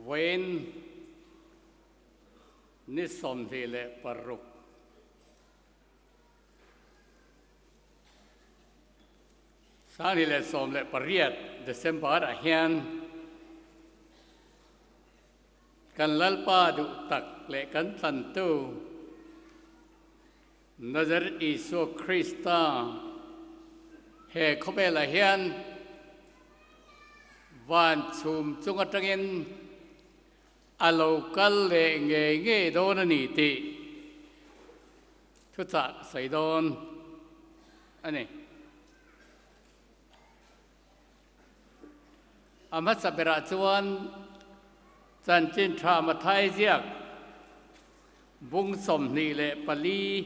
Vawiin ni 26. 2018 December ah hian kan Lalpa duh tak leh kan tlantu Nazareth Isua Krista he khawvelah hian van chhum chung atangin a lo kal leh ngei ngei dawn a ni tih thuchah ka sawi dawn a ni. A hmasa berah chuan chanchin tha Mathai ziak bung 24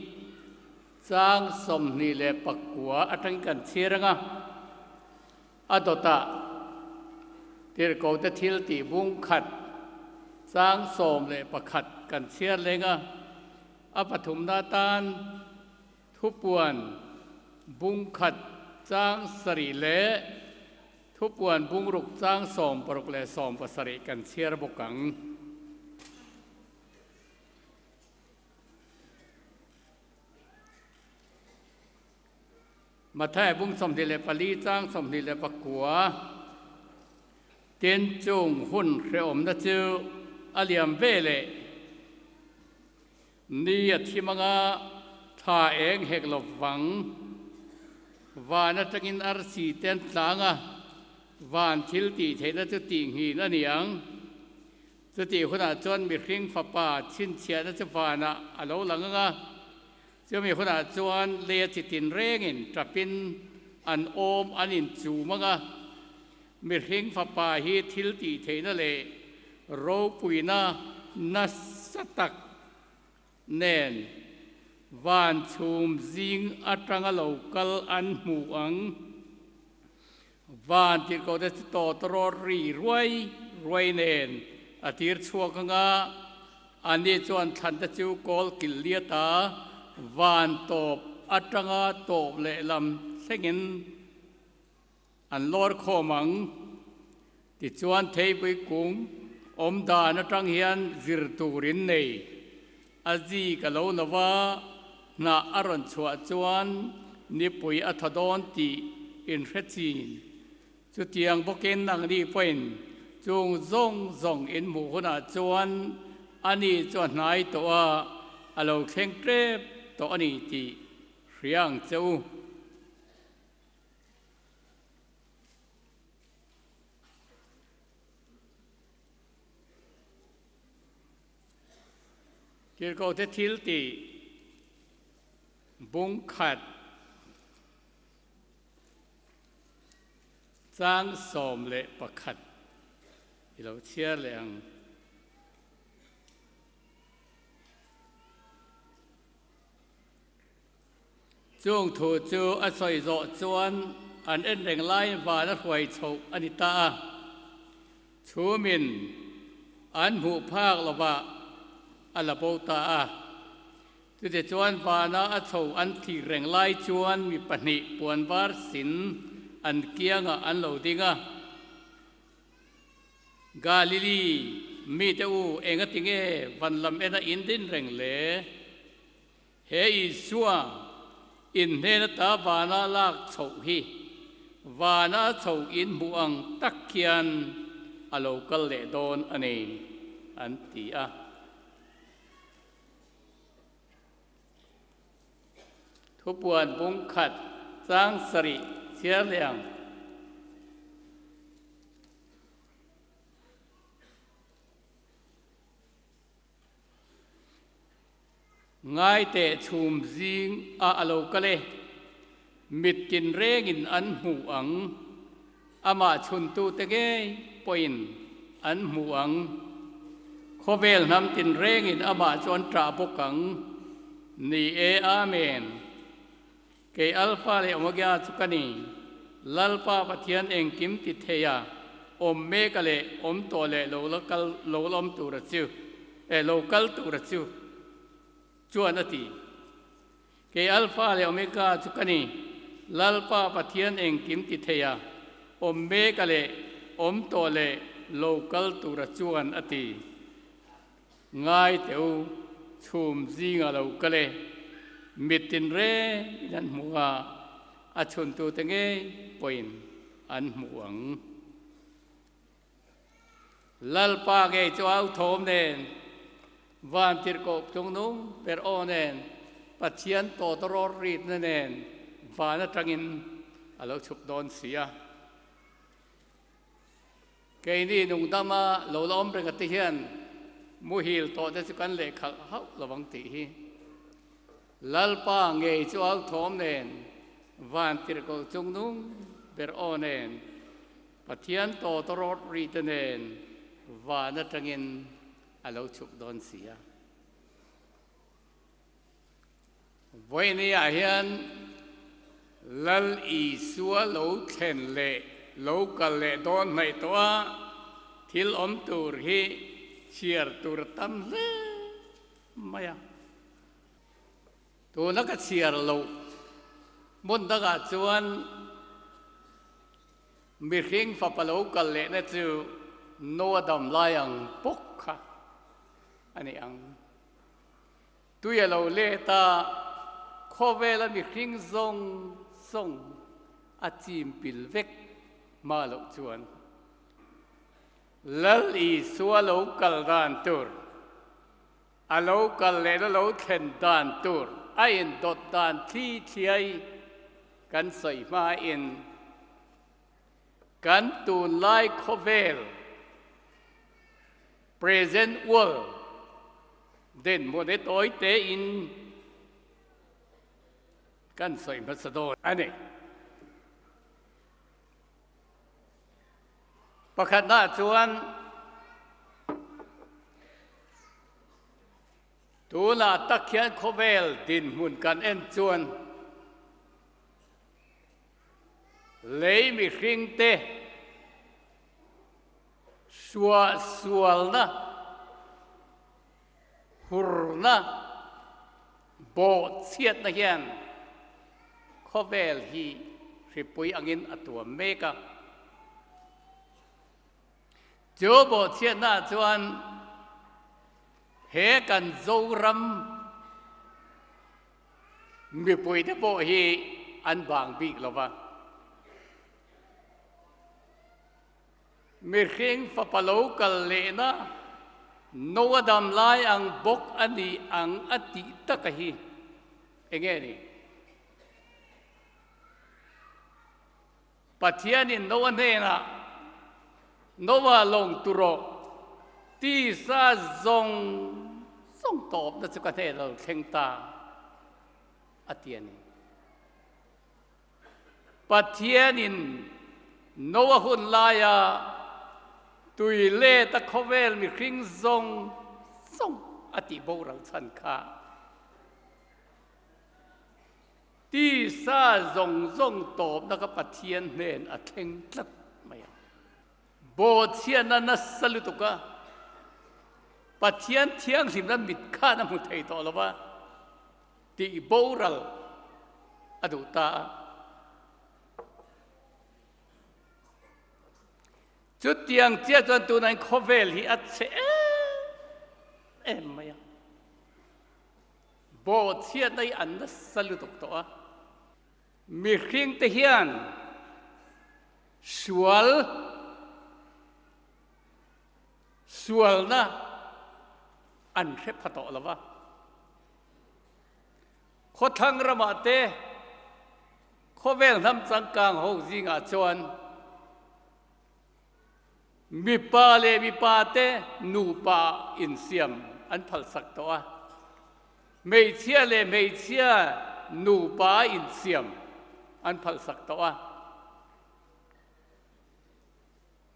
chang 29 atangin kan chhir ang a, a dawtah Tirhkohte thil tih bung khat chang 11 kan chhiar leng a, a pathumna atan Thupuan bung khat chang sarih leh Thupuan bung ruk chang 16 leh 17 kan chhiar bawk ang. Matthai bung 24 chang 29 Tin chung hun hrehawmna chu a liam ve leh. Ni a thim anga thla eng hek lo vang. Van atangin arsi te an tlang a, van thil tih theihna chu tih nghin a ni ang. Chutih hunah chuan mihring fapa chhinchhiahna chu vanah a lo lang ang a, chumi hunah chuan leia chi tinrengin tapin an awm an inchum ang a. Mihring fapa hi thil tih theihna leh ropuina nasa tak nen van chhum zing atanga lo kal an hmu ang. Van tirhkohte chu tawtawrawt ri ruai ruai nen a tir chhuak ang a, ani chuan thlante chu kawl kil liat a, van tawp atanga tawp lehlam thlengin An lawr khawm ang. Tichuan theipui kung awm dan atang hian zir tur in nei. A zi ka lo no va, hnah a rawn chhuah chuan nipui a thaw dawn tih in hre chin. Chutiang bawkin nangni pawhin chung zawng zawng in hmuh hunah chuan ani chu a hnai tawh a, a lo thleng tep tawh a ni tih hria ang che u. Tirhkohte thil tih bung khat chang 11 i lo chhiar leh ang. Chung thu chu a sawi zawh chuan an en reng laiin van a hruai chhoh a ni ta a. Chhumin an hmuh phak lovah a la bo ta a. Chutichuan vana a chho an thlir reng lai chuan mi pahnih puan var sin an kiangah an lo ding a. Galili mite u engati nge van lam ena in din reng le? He Isua in hnen ata vana lak chhoh hi vana chho in hmuh ang tak khian a lo kal leh dawn a ni, an ti a. Thupuan bung khat chang sarih chhiar leh ang. Ngai teh chhum zing a a lo kal e, mit tinrengin an hmuh ang, amah chhuntute ngei pawhin an hmuh ang, khawvel hnam tinrengin amah chu an ṭah bawk ang. Ni e, Amen. Kei Alpha leh Omega chu ka ni, Lalpa Pathian engkim ti thei a, awm mek a leh awm tawh leh lo la kal lo la awm tur a chu, eh lo kal tur a chu chuan a ti. Kei Alpha leh Omega chu ka ni, Lalpa Pathian engkim ti thei a, awm mek a leh awm tawh leh lo kal tura chuan a ti. Ngai teh u, chhum zinga lo kal e, mit tinrengin an hmu a, a chhuntute ngei pawhin an hmu ang. Lalpa ngei chu au thawm nen, van tirhkoh chungnung ber aw nen, Pathian tawtawrawr ritna nen van atangin a lo chhuk dawn si a. Keini nungdama lo la awm reng ate hian muhil tawh te chu kan lehkhalh hauh lo ang tih hi. Lalpa ngei chu au thawm nen, van tirhkoh chungnung ber aw nen, Pathian tawtawrawt ri te nen van atangin a lo chhuk dawn si a. Vawinia hian Lal Isua lo thlen leh lo kal leh dawn hnaih tawh a, thil awm tur hi chhiar tur a tam hle mai a. Tuna ka chhiar loh hmun dangah chuan Mihring fapa lo kal lehna chu Noa dam lai ang bawk kha a ni ang. Tui a lo let a, khawvela mihring zawng zawng a chim pil vek hma loh chuan Lal Isua lo kal dan tur, a lo kal lehna lo thlen dan tur a indawt dan thli thliai kan sawi hmain kan tunlai khawvel present world dinhmun hi tawi tein kan sawi hmasa dawn a ni. Pakhatnaah chuan tunah tak hian khawvel dinhmun kan en chuan lei mihringte Suahsualna, hurna, bawhchhiatna hian khawvel hi hripui angin a tuam mek a. Chu bawhchhiatna ah chuan he kan Zoram mipuite pawh hi an bang bik lo va. Mihring fapa lo kal lehna Noa dam lai ang bawk a ni ang a tih taka hi enge ni? Pathianin Noa hnenah, Noa lawng tu rawh, tisa zawng zawng tawpna chu ka hnenah lo thleng ta a ti a ni. Pathianin Noa hun laia tui let a khawvel mihring zawng zawng a tih boral chhan kha tisa zawng zawng tawpna kha Pathian hnen a thleng tlat mai a. Bawhchhiatna nasa lutuk a, Pathian thianghlimna mit khan a hmu thei tawh lo va. Tih boral a duh ta a. Chutiang chiah chuan tunah khawvel hi a chhe em em mai a. Bawhchhiatna hi an nasa lutuk tawh a. Mihringte hian sual sualna an hre pha tawh lo va. Khawthlang ramah te khawvel hnam changkang ho zingah chuan mipa leh mipa te nupa insiam an phalsak tawh a, hmeichhia leh hmeichhia nupa insiam an phalsak tawh a.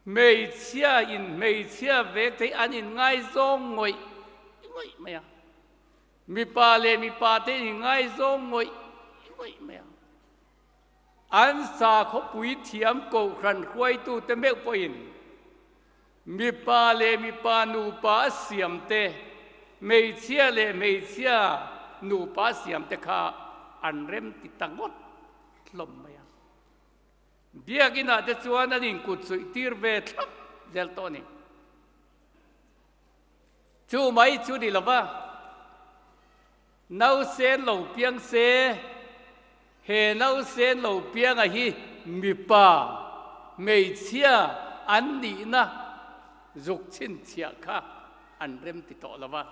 Hmeichhia in hmeichhia vek thei an inngaizawng ngawih ngawih mai a. Mipa leh mipa te in inngaizawng ngawih ngawih mai a. An sakhawpui thiam kohhran hruaitute meuh pawhin mipa leh mipa nupa a siam te, hmeichhia leh hmeichhia nupa a siam te kha an rem ti ta ngawt hlawm mai a. Biakinah te chuan an inkut suih tir ve thlap zel tawh a ni. Chu mai chu ni lova, nausen lo piang se, he nausen lo pianga hi mipa, hmeichhia an nihna zuk chhinchhiah kha an rem ti tawh lova.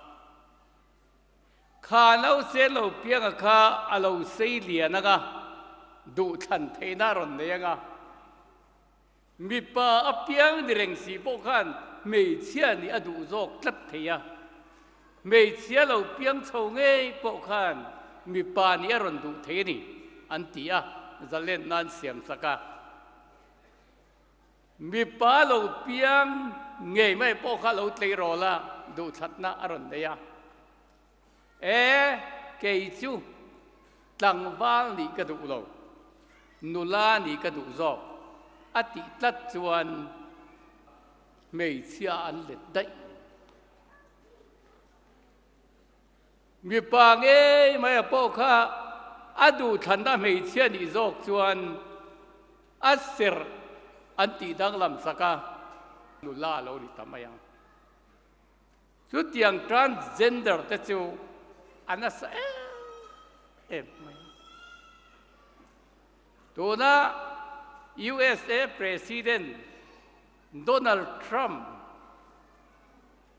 Kha nausen lo pianga kha a lo sei lian anga, duhthlan theihna a rawn nei anga. Mipa apiang ni reng si pawh khan hmeichhia nih a duh zawk tlat thei a, hmeichhia lo piang chho ngei pawh khan mipa nih a rawn duh thei a ni, an ti a, zalen nan siam sak a. Mipa lo piang ngei mai pawh kha lo tleirawl a, duhthlatna a rawn nei a. E, kei chu tlangval nih ka duh lo, nula nih ka duh zawk, a tih tlat chuan hmeichhia an let daih mai. Mipa ngei mai a pawh kha a duhthlanna hmeichhia nih zawk chuan a serh an tih danglam sak a, nula a lo ni ta mai ang. Chutiang transgender te chu a nasa em em mai a. Tuna usa President Donald Trump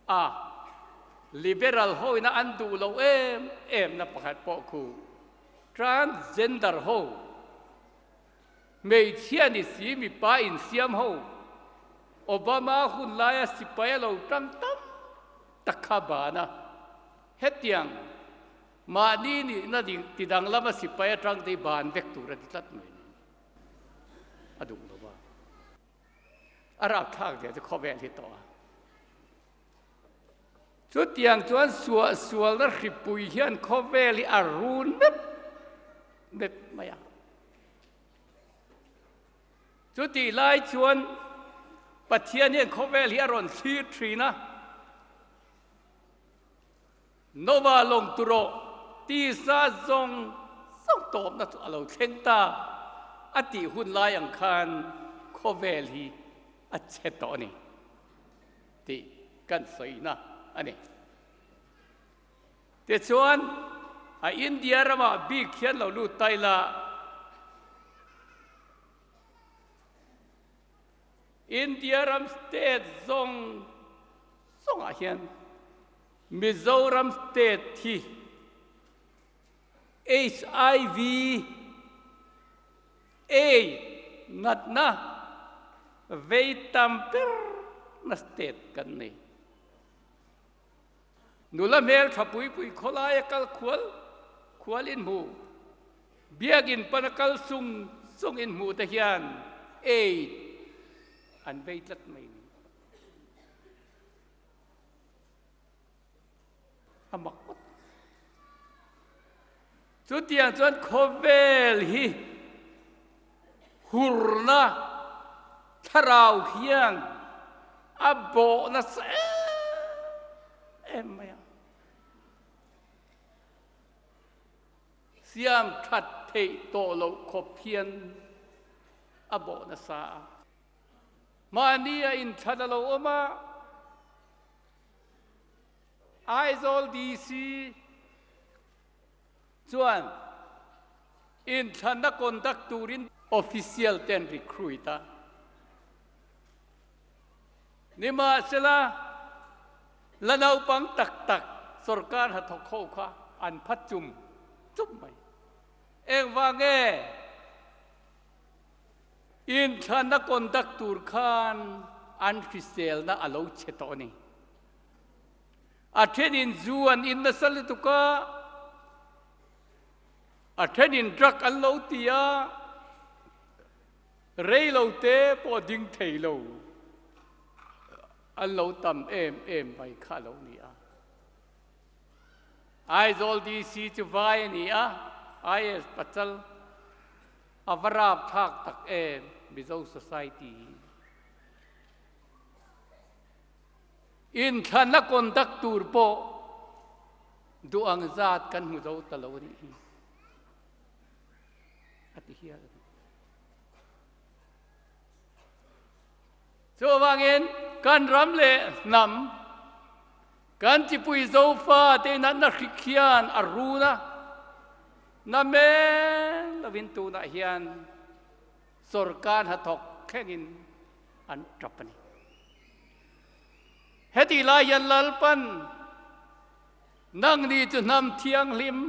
a liberal hoina an duh loh em em na pakhat pawh khu transgender ho Hmeichhia ni si mipa insiam ho Obama hun laia sipai a lo tang tam tak kha ban a, hetiang mahni nihna ti danglam a sipai atang te hi ban vek tur a ti tlat mai ni. A duh lo va, a rapthlak zia chu khawvel hi tawh a. Chutiang chuan suahsualna hripui hian khawvel hi a run mep mep mai a. Chutih lai chuan Pathian hian khawvel hi a rawn thlir thin a, Nova lawng tu rawh tisa zawng zawng tawpna chu a lo thleng ta a tih hun lai ang khan khawvel hi a che tawh a ni tih kan sawina a ni. Tichuan, a India ramah bik hian lo lut ta ila, India ram state zawng zawngah hian Mizoram state hi HIV AIDS natna vei tam ber na state kan nei. Nula hmel tha pui pui khawlaia kal khual khual in hmu, biakinn pana kal sung sung in hmuh te hian AIDS an vei tlat mai ni. A mak ngawt. Chutiang chuan khawvel hi hurna thlarau hian a bawh nasa em em mai a. Siam that theih tawh loh khawp hian a bawh nasa a. Mahni a inthlan a lo awm a. Aizawl DC chuan inthlanna conduct turin official te an recruit a. Nimahsela, la naupang tak tak sorkar hnathawk ho kha an phat chum chum mai. Engvang nge inthlanna conduct tur khan an hriselna a lo chhe tawh a ni. A thenin zu an in nasa lutuk a, a thenin drug an lo ti a, rei lo te pawh ding thei lo an lo tam em em mai kha a lo ni a. Aizawl DC chu vai a ni a, IAS Pachal a va rapthlak tak em Mizo society hi. Inthlanna conduct tur pawh duh ang zat kan hmu zo ta lo a nih hi, a ti hial a ni. Chuvangin. Kan ram leh hnam, kan chipui Zofa te natna hrik hian a run a, na men lovin tunah hian sorkar hnathawk thlengin an tap a ni. Heti lai hian Lalpan nangni chu hnam thianghlim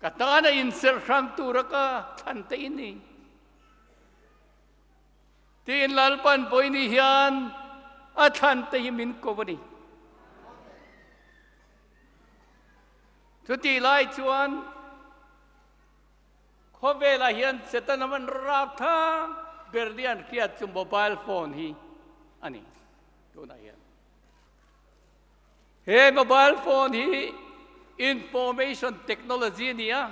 ka tana inserh hrang tura ka thlan te in ni. Tiin Lalpan pawini hian a thlan te hi min ko a ni. Chutih lai chuan khawvelah hian Setana man rap thang ber ni an hriat chu mobile phone hi a ni tunah hian. He mobile phone hi information technology a ni a.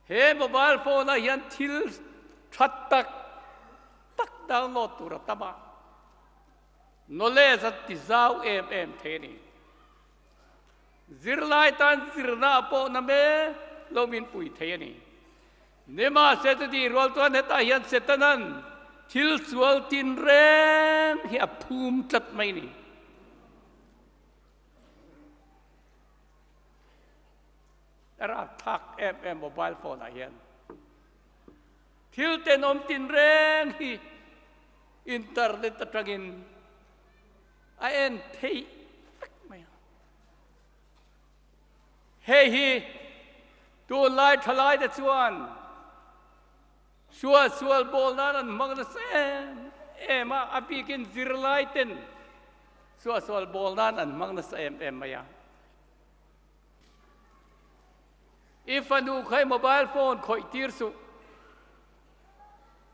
He mobile phone ah hian thil tha tak tak download tur a tam a, knowledge a ti zau em em thei a ni. Zirlai tan zirna a pawhna mek lo min pui thei a ni. Nimahse chuti rual chuan hetah hian Setanan thil sual tinreng hi a phum tlat mai a ni. A rapthlak em em mobile phone ah hian thil tenawm tinreng hi internet atangin a en theih vek mai a. Hei hi tunlai thalai te chuan sual sual bawl nan an hmang nasa em em a, a bikin zirlai ten sual sual bawl nan an hmang nasa em em mai a. I fanu kha i mobile phone khawih tir suh.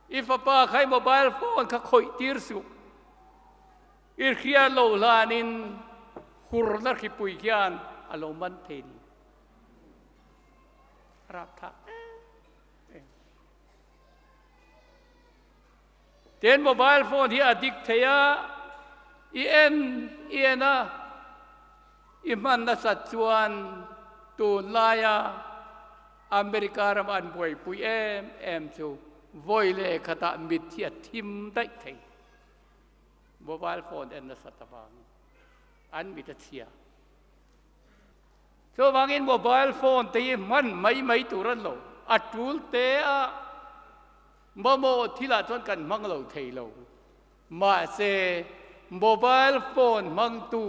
I fapa kha i mobile phone kha khawih tir suh. I hriat lo hlanin hurna hripui hian a lo man thei ni. A rapthlak em em. Tin mobile phone hi a dik thei a, i en i en a, i hman nasat chuan tunlaia America rama an buaipui em em chu vawi leh khatah mit hi a thim daih thei. Mobile phone en nasat avangin an mit a chhia. Chuvangin mobile phone te hi hman mai mai tur an lo, a tul te a mamawh thilah chuan kan hmang lo thei lo. Mahse, mobile phone hmangtu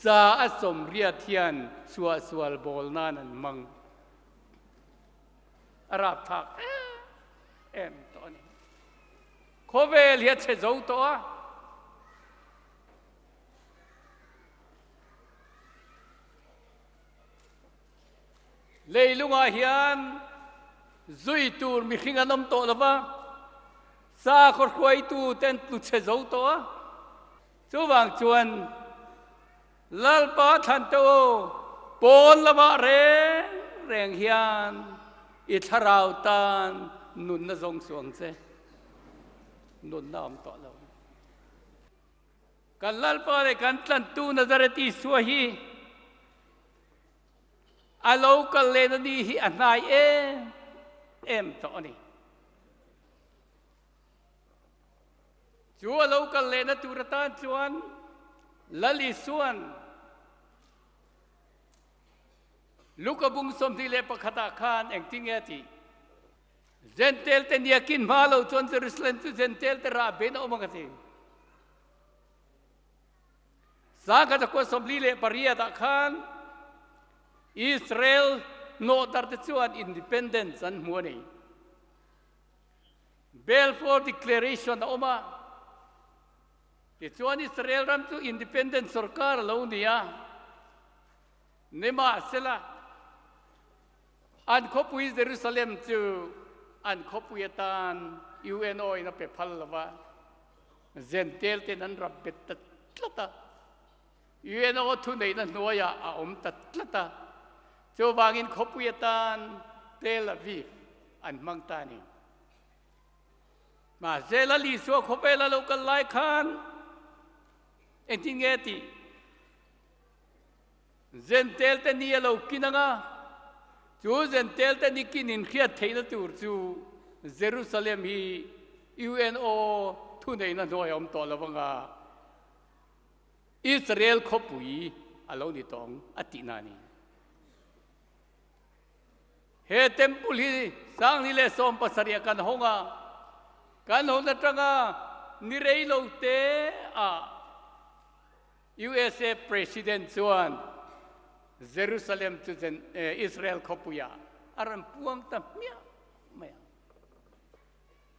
za a sawmriat hian suahsual bawl nan an hmang. A rapthlak em em tawh a ni. Khawvel hi a chhe zo tawh a. Leilungah hian zui tur mihring an awm tawh lo va, sakhaw hruaitu te an tlu chhe zo tawh a. Chuvang chuan Lalpa thlan te u, pawn lamah reng reng hian i thlarau tan nunna zawng suh ang che. Nunna awm tawh lo. Kan Lalpa leh kan tlantu Nazareth Isua hi a lo kal lehna ni hi a hnai em em tawh a ni. Chu a lo kal lehna tur atan chuan Lal Isua'n Luka bung 21 ah khan engtinge a tih? Jentail te nia kin hma lo chuan Jerusalem chu Jentail te rah ben a awm ang a ti. Sangkhat a kua 48 ah khan Israel hnawhdar te chuan independence an hmu a ni. Balfour Declaration a awm a. Tichuan Israel ram chu independent sorkar a lo ni a. Nimahsela, An khawpui Jerusalem chu an khawpui atan UNO in a pe phal lo va, Jentail ten an rap bet ta tlat a, UNO thuneihna hnuaiah a awm ta tlat a, chuvangin khawpui atan Tel Aviv an hmang ta a ni. Mahse Lal Isua khawpela lo kal lai khan engtin nge tih? Jentail te ni a lo kin ang a, chu Jentail te ni kin inhriat theihna tur chu. Jerusalem hi UNO thuneihna hnuai a awm tawh lo anga Israel khawpui a lo ni tawh ang a tihna a ni. He temple hi 2017 ah kan hawng a, kan hawn atanga ni rei lo te ah USA President chuan Jerusalem chu Israel khawpuiah a rawn puang ta hmiah mai a.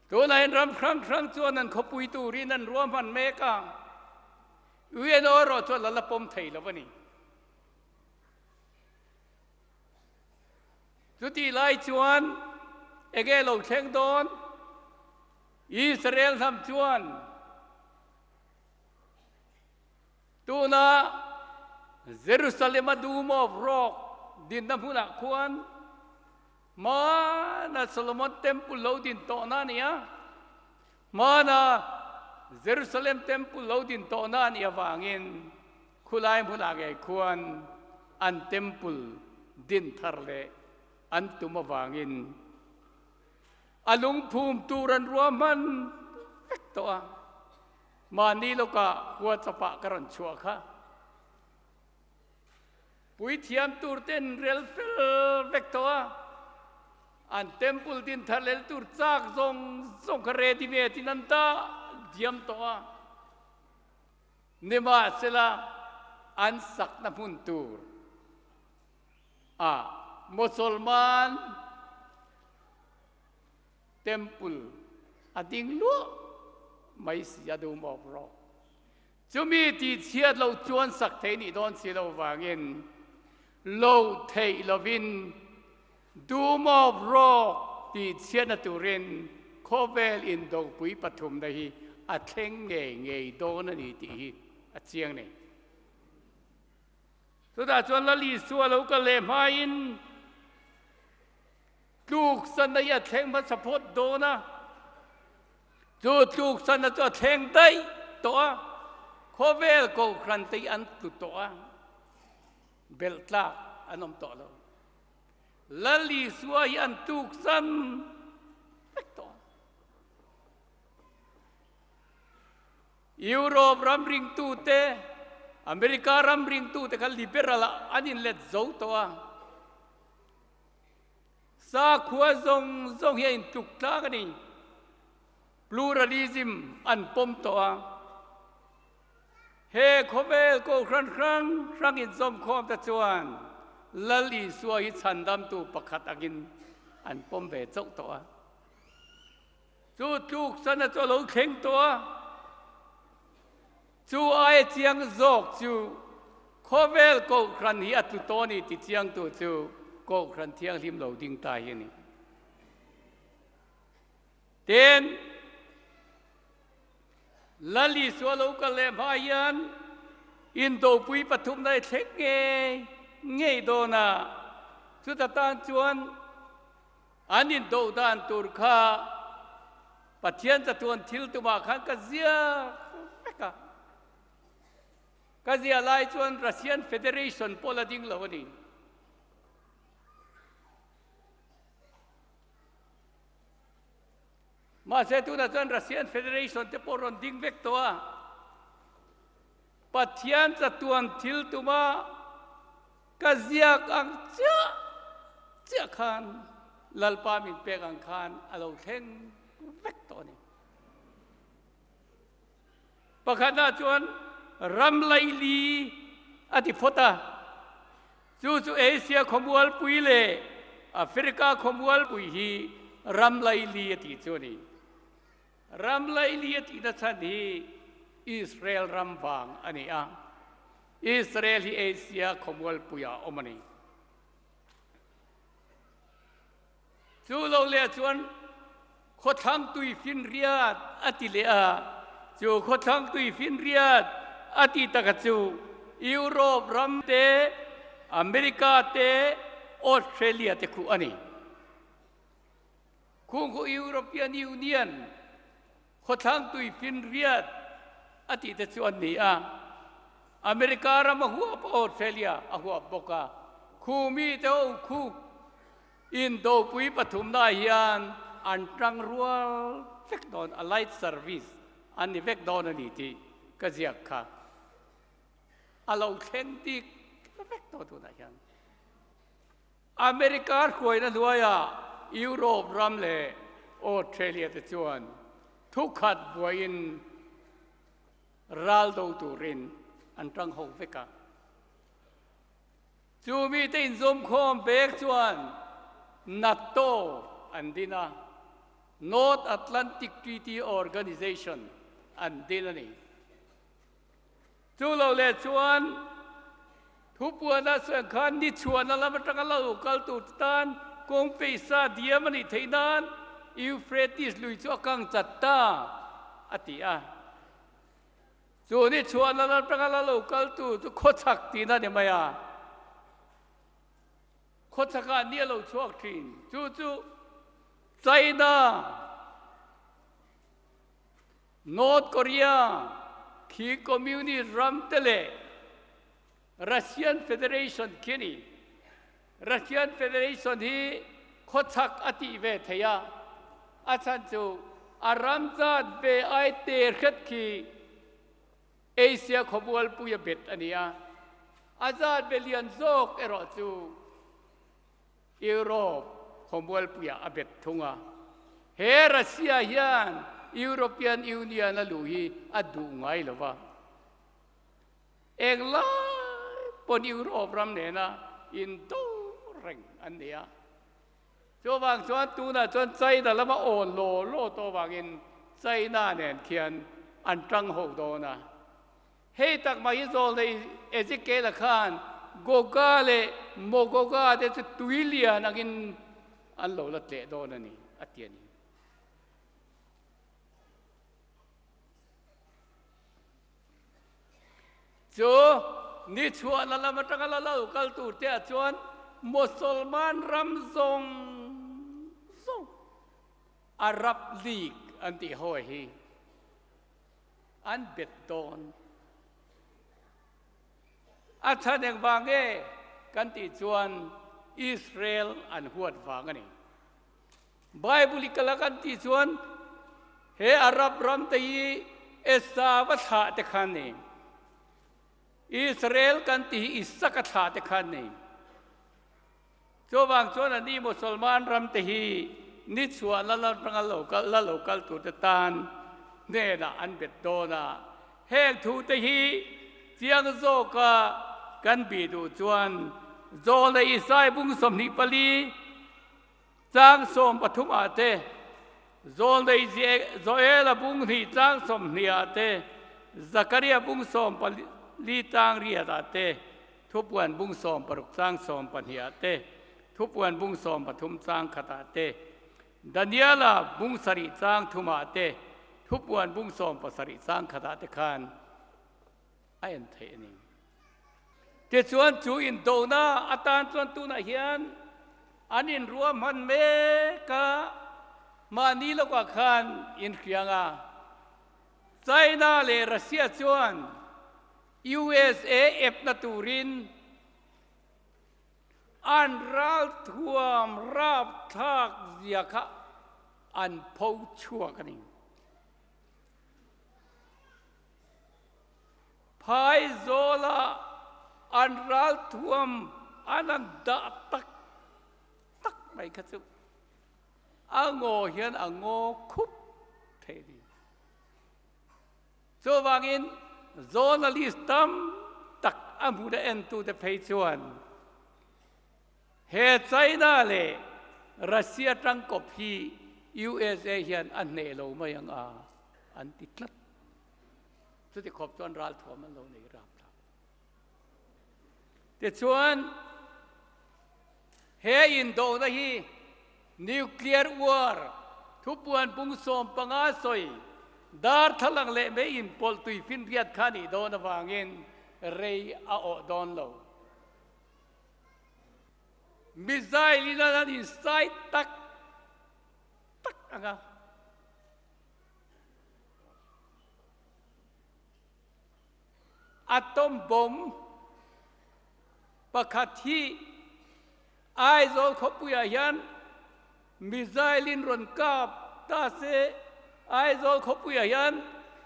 Tunah hian ram hrang hrang chuan an khawpui turin an ruahman mek a, UNO erawh chuan la la pawm thei lo a ni. Chutih lai chuan enge lo thleng dawn? Israel hnam chuan Tuna Jerusalem-a Dome of Rock dinna hmunah khuan hmana Solomon Temple lo din tawhna a ni a, hmana Jerusalem Temple lo din tawhna a nih avangin khulai hmunah ngei khuan an temple din thar leh an tum avangin a lungphum tur an ruahman vek tawh a. Mahni lawkah WhatsApp-ah ka rawn chhuah kha. Puithiam tur ten rel fel vek tawh a, an temple din thar lel tur chak zawng zawng kha ready made in an dah diam tawh a. Nimahsela an sakna hmun tur ah Mosolman Temple a ding luah mai si a dum awk rawh. Chumi tih chhiat lo chuan sak thei nih dawn si lo vangin lo theih lovin dum awk rawk tih chhiatna turin khawvel indopui pathumna hi a thleng ngei ngei dawn a ni tih hi a chiang nei. Chutah chuan Lal Isua lo kal leh hmain Tluksanna hi a thleng hmasa phawt dawn a, chu tluksanna chu a thleng daih tawh a, khawvel kohhran te hi an tlu tawh a, belh tlak an awm tawh lo. Lal Isua hi an tluksan vek tawh a. Europe ram ringtute, America ram ringtute kha liberal ah an inlet zo tawh a. Sakhua zawng zawng hi a intluk tlak a ni. Pluralism an pawm tawh a. He khawvel kohhran hrang hrang inzawmkhawm te chuan Lal Isua hi chhandamtu pakhat angin an pawm ve chauh tawh a. Chu tluksan a chu a lo thleng tawh a. Chu aia chiang zawk chu khawvel kohhran hi a tlu tawh a ni ti chiangtu chu kohhran thianghlim lo ding ta hi a ni. Tin, Lal Isua lo kal leh hma hian indopui pathumna i thleng ngei ngei dawn a, chuta tan chuan An indoh dan tur kha Pathian chatuan thil tumah khan ka ziak vek a. Ka ziah lai chuan Russian Federation pawh la ding lo a ni. Mahse tunah chuan Russian Federation te pawh rawn ding vek tawh a. Pathian chatuan thil tuma ka ziak ang chiah chiah khan Lalpa min pek ang khan a lo thleng vek tawh a ni. Pakhatna chuan ram laili a ti phawt a, chu chu Asia khawmualpui leh Africa khawmualpui hi ram laili a tih chu a ni. Ram laili a tihna chhan hi Israel ram vang a ni a, Israel hi Asia khawmualpuia a awm a ni. Chu lo leh chuan khawthlang tui finriat a ti leh a, chu khawthlang tui finriat a ti taka chu Europe ram te, America te, Australia te khuh a ni. Khungkhaw European Union khawthlang tuifinriat a tih te chu an ni a, America ram a huap a, Australia a huap bawk a. Khu mite ho khu indopui pathumna hian an tang rual vek dawn, allied service an ni vek dawn a ni tih ka ziak kha a lo thleng dik vek tawh tunah hian. America hruaina hnuaiah Europe ram leh Australia te chuan thukhat buaiin ral do turin an tang ho vek a. Chu mite inzawmkhawm pek chuan NATO an din a, North Atlantic Treaty Organization an din a ni. Chu lo leh chuan thupuana sawi khan ni chhuahna lam atanga lo kal tur tan kawng peisa diam a nih theih nan Euphrates lui chu a kang chat ta a ti a. Chu ni chhuahna lam atanga la lo kal tu chu khawchhak tihna a ni mai a. Khawchhakah ni a lo chhuak thin. Chu chu China. North Korea khi Communist ram te leh Russian Federation khi a ni. Russian Federation hi khawchhak a tih ve thei a, a chhan chu a ram zat ve ai te hret khi Asia khawmualpui a bet a ni a, a zat ve lian zawk erawh chu Europe khawmualpuiah a bet thung a. He Russia hian European Union a luh hi a duh ngai lo va. Englai pawn Europe ram nena indo reng an ni a. Chuvang chuan tunah chuan China lama awn law law tawh avangin China nen khian an tang ho dawn a. Hei tak mai hi zawlnei Ezekiel-a khan Goga leh Magoga te chu tui lian angin an lo la tleh dawn a ni, a ti a ni. Chu ni chhuahna lam atanga la lo kal tur te ah chuan Mosolman ram zawng zawng Arab League an tih hawi hi An bet dawn. A chhan engvang nge kan tih chuan Israel an huat vang a ni. Bible i kal a kan tih chuan he Arab ram te hi Esau a thlah te khan ni. Israel kan tih hi Isaka thlah te khan ni. Chuvang chuan ani Musalman ram te hi ni chhuah la atanga lo kal la lo kal tur te tan hnenah an bet dawn a. Heng thu te hi chiang zawka kan bih duh chuan Zawl leh Isai bung 24 chang 13 ah te, Zawl leh Joela bung hnih chang 20 ah te, Zakaria bung 14 chang riat ah te, Thupuan bung 16 chang 12 ah te, Thupuan bung 13 chang khat ah te, Daniela bung sarih chang thum ah te, Thupuan bung 17 chang khat ah te khan a en theih a ni. Tichuan chu indona atan chuan tunah hian an inruahman mek a, mahni lawkah khan inhriang a, China leh Russia chuan USA epna turin an ralthuam rapthlak zia kha an pho chhuak a ni. Phaizawla an ralthuam an an dah tak tak mai kha chu a ngaw hian a ngaw khup thei a ni. Chuvangin journalist tam tak a hmun a entute phei chuan he China leh Russia tangkawp hi USA hian a hneh lo mai ang a an ti tlat. Chuti khawp chuan ralthuam an lo nei rap thlap. Tichuan he indona hi Nuclear war thupuan pung 15 sawi darthlalang leh mei inpawlh tui finriat kha nih dawn avangin rei a awh dawn lo. Missile in an insai tak tak ang a. Atom bomb pakhat hi Aizawl khawpuiah hian Missile in rawn kap ta se, Aizawl khawpuiah hian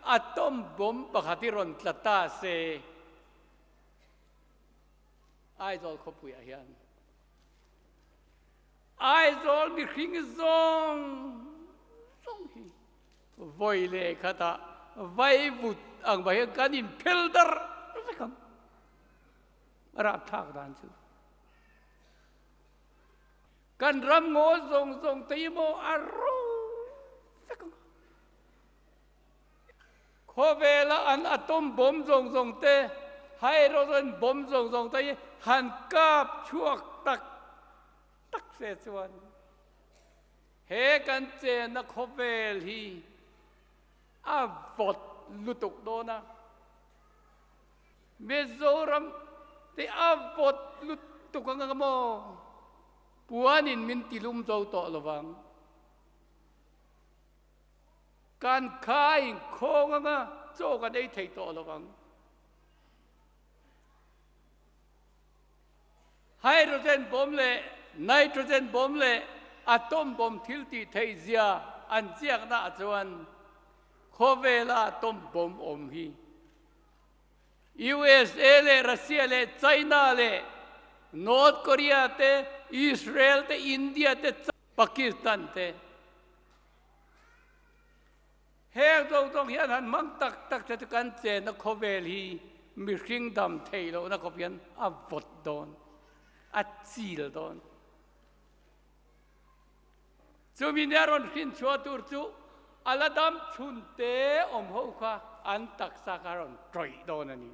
atom bomb pakhat hi rawn tla ta se, Aizawl khawpuiah hian Aizawl mihring zawng zawng hi vawi leh khatah vaivut ang bah hian kan inphel darh vek ang. A rapthlak dan chu. Kan ram ngaw zawng zawng te hi maw a ro vek ang a. Khawvela an atom bomb zawng zawng te, hydrogen bomb zawng zawng te hi han kap chhuak tak tak se chuan he kan chenna khawvel hi a vawt lutuk dawn a. Mizoram te a vawt lutuk ang ang maw? Puanin min tilum zo tawh lo vang. Kan kha inkhawng ang a, chaw kan ei thei tawh lo vang. Hydrogen bomb leh nitrogen bomb leh atom bomb thil tih theih zia an chiakna ah chuan khawvela atom bomb awm hi USA leh Russia leh China leh North Korea te, Israel te, India te, Pakistan te heng zawng zawng hian han hmang tak tak te chu kan chenna khawvel hi mihring dam theih lohna khawp hian a vawt dawn, a chil dawn. Chumi nia rawn hrin chhuah tur chu a la dam chhun te awm ho kha an taksa kha a rawn tawih dawn a ni.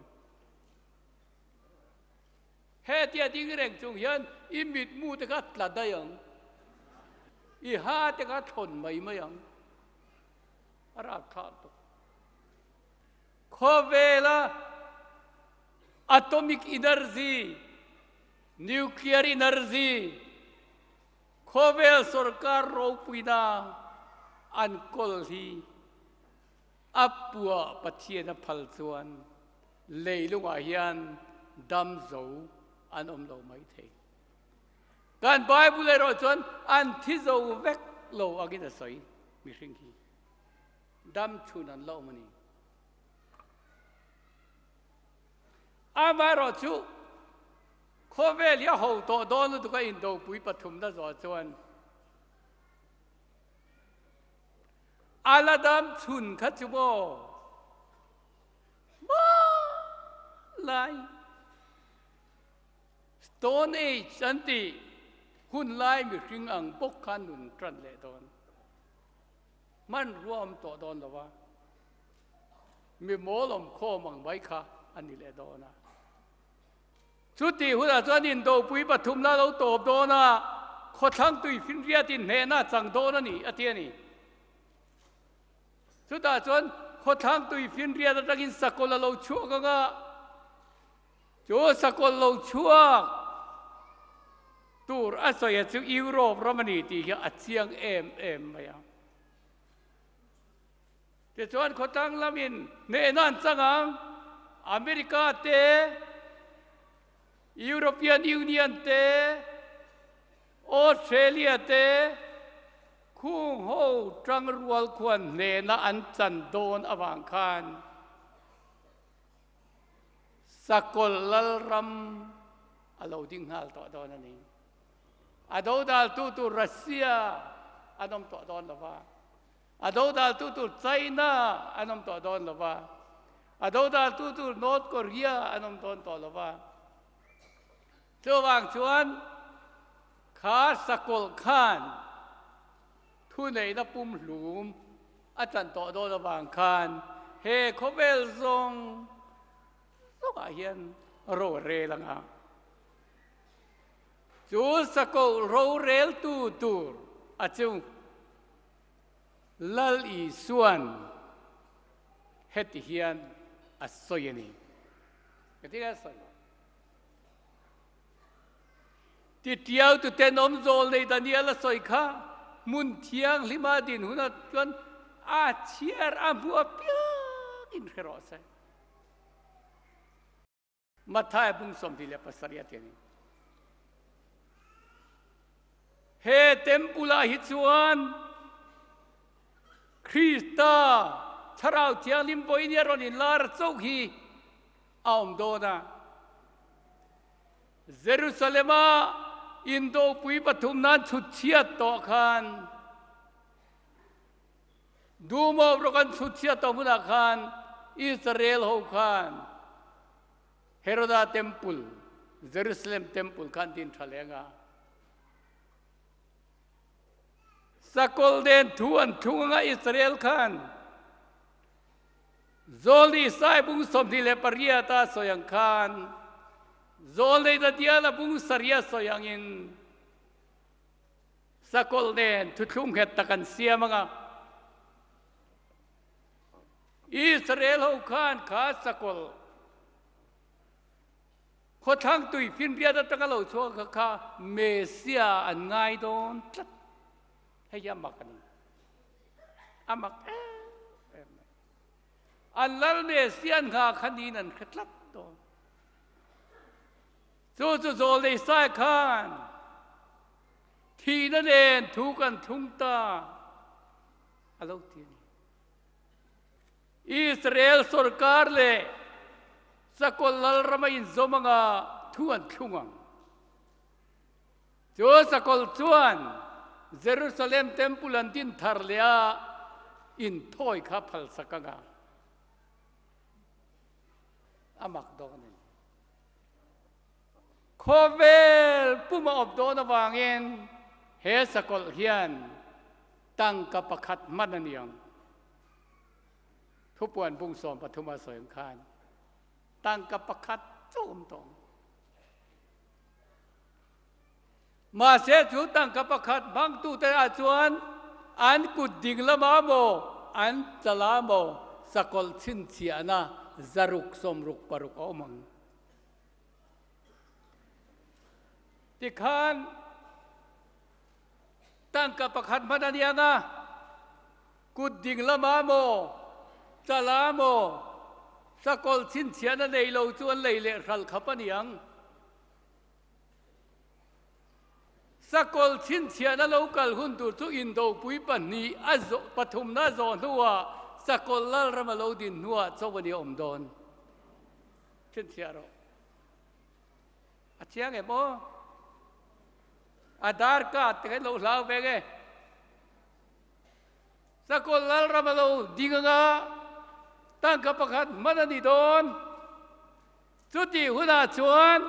Hetia ding reng chung hian i mitmu te kha tla daih ang, i ha te kha thlawn mai mai ang. A rapthlak tuk. Khawvela atomic energy, nuclear energy, Khawvel sorkar ropuina an kawl hi a puah Pathian a phal chuan leilungah hian dam zo an awm lo mai thei. Kan Bible erawh chuan an thi zo vek lo angin a sawi mihring hi dam chhun an la awm a ni. Amaherawhchu Khawvel hi a ho tawh dawn lutuk a indopui pathumna zawh chuan a la dam chhun kha chu maw hma lai Stone Age an tih hun lai mihring ang bawk khan nun tan leh dawn hmanrua awm tawh dawn lo va mi mawl awm khawm ang mai kha a ni leh dawn a. Chutih hunah chuan indopui pathumna lo tawp dawn a, khawthlang tui finriatin hnehna a chang dawn a ni, a ti a ni. Chutah chuan khawthlang tui finriat atangin sakawlh a lo chhuak ang a, chu sakawlh lo chhuak tur a sawi a chu Europe ram a ni tih hi a chiang em em mai a. Tichuan khawtlang lamin hnehna an chang ang, America te, European Union te, Australia te khung ho tangrual khuan hnehna an chan dawn avang khan Sakawlh Lalram a lo ding nghal tawh dawn a ni. A dodaltu tur Russia an awm tawh dawn lo va. A dodaltu tur China an awm tawh dawn lo va, a dodaltu tur North Korea an awm dawn tawh lo va. Chuvang chuan kha sakawlh khan thuneihna pumhlum a chan tawh dawn avang khan he khawvel zawng zawngah hian ro a rel ang a. Chu sakawlh roreltu tur a chu Lal Isuan heti hian a sawi a ni. Heti hian a sawi. Titiau tu tenawm zawl nei Daniel a sawi kha hmun thianghlima din hunah chuan a chhiar a hmu apiangin hre rawh se. Matthai bung 27 a ti a ni. He temple-ah hi chuan Krista Thlarau Thianghlim vawiin a rawn inlar chauh hi a awm dawn a. Jerusalem-a indopui pathum nan chhutchhiat tawh khan Dumawp rawk an chhutchhiat tawh hmunah khan Israel ho khan Heroda Temple, Jerusalem Temple kha an din tha leng a. Sakawlh nen thu an thlung anga Israel khan Zawlni Sai bung 28 a sawi ang khan Zawlnei Daniela bung sarih a sawi angin Sakawlh nen thuthlung nghet tak an siam anga Israel ho khan kha sakawlh khawthlang tui finriat atanga lo chhuak kha kha Messiah an ngai dawn tlat. Hei hi a mak a ni. A mak em em mai. An lal Messiah an nghah kha niin an hre tlat dawn. Chu chu Zawlnei Sai khan thihna nen thu kan thlung ta a lo ti a ni. Israel sorkar leh Sakawlh Lalrama inzawm anga thu an thlung ang. Chu Sakawlh chuan Jerusalem Temple an din thar leh a inthawi kha phalsak anga a mak dawn a ni. Khawvel pum a awp dawn avangin he Sakawlh hian tangka pakhat hman a ni ang. Thupuan bung 13 a sawi ang khan tangka pakhat chauh awm tawh ang. Mahse chu tangka pakhat hmangtute ah chuan an kut ding lamah maw an chalah maw sakawlh chhinchhiahna 666 a awm ang. Tikhan tangka pakhat hman a niang a, kut ding lamah maw, chalah maw, sakawlh chhinchhiahna nei lo chu an lei leh hral khap a niang. Sakawlh chhinchhiahna lo kal hun tur chu indopui pahnih a zawh pathumna a zawh hnuah sakawlh lalram a lo din hnuah chauh a ni awm dawn. Chhinchhiah rawh. A chiang em aw? Aadhaar card te kha lo hlau vek e. Sakawlh lalram a lo ding anga tangka pakhat hman a ni dawn. Chutih hunah chuan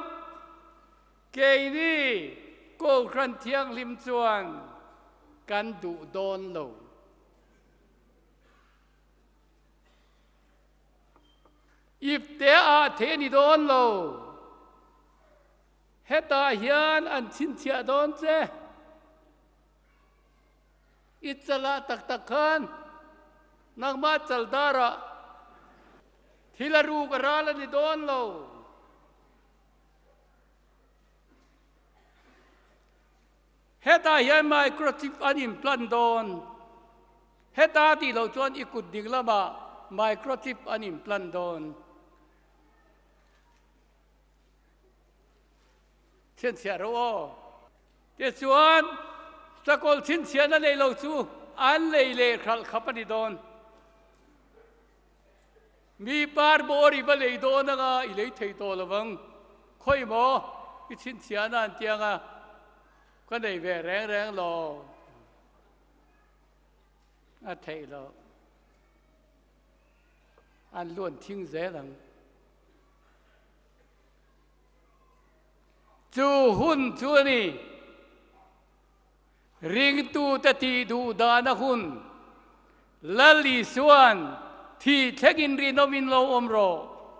keini Kohhran Thianghlim chuan kan duh dawn lo. Ipte ah thei a ni dawn lo. Hetah hian an chhinchhiah dawn che. I chalah tak tak khan nangmah chaldarah thil a ruk a ral a ni dawn lo. Hetah hian microchip an implant dawn. Heta tih loh chuan i kut ding lamah microchip an implant dawn. Chhinchhiah rawh aw. Tichuan, sakawlh chhinchhiahna nei lo chu an lei leh hralh khap a ni dawn. Mi par bawr i va lei dawn anga i lei thei tawh lo vang. Khawi maw i chhinchhiahna an ti anga ka nei ve reng reng lo. A theih loh. An luan thing zel ang. Chu hun chu a ni. Ringtute tih duh dahna hun. Lal Isuan thih thlengin rinawmin lo awm rawh